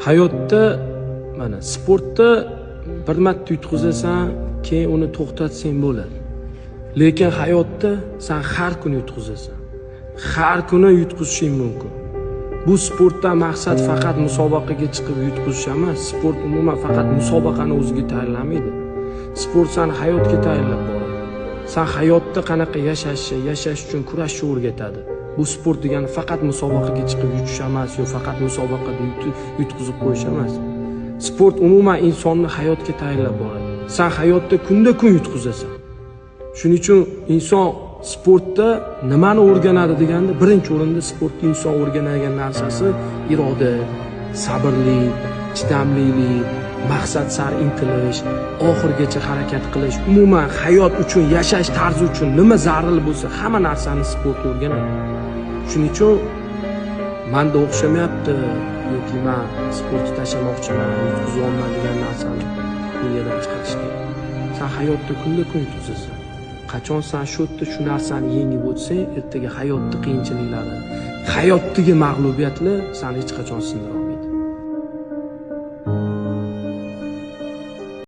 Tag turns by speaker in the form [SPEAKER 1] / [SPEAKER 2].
[SPEAKER 1] Hayotda mana sportda bir marta yutqizasan, keyin uni to'xtatsang bo'ladi. Lekin hayotda sen har kuni yutqizasan. Har kuni yutqizishing mumkin. Bu sportdan maqsad faqat musobaqaga chiqib yutqizish emas. Sport umuman faqat musobaqani o'ziga tayyorlamaydi. Sport seni hayotga tayyorlab boradi. Sen hayotda qanaqa yashashni, yashash uchun kurashni o'rgatadi. Bu sport degani faqat musobaqaga chiqib yutish emas, yo faqat musobaqada yutqizib qo'yish emas. Sport umuman insonni hayotga tayyorlab boradi. Sen hayotda kunda-kun yutqizasan. Shuning uchun inson sportda nimani o'rganadi deganda, birinchi o'rinda sportda inson o'rganadigan narsasi iroda, sabrli, chidamlilik, maqsad sari intilish, oxirigacha harakat qilish, umuman hayot uchun, yashash tarzi uchun nima zarur bo'lsa, hamma narsani sport o'rganadi. Shuning uchun manda o'xshamayapti yoki man sportni tashlamoqchiman, yutqizyapman degan narsani miyadan chiqarish kerak. Sen hayotda kunda-kun yutqizasan. Qachon sen shu yerda shu narsani yengib o'tsang, ertaga hayotda qiyinchiliklari, hayotdagi mag'lubiyatlar seni hech qachon sindira olmaydi.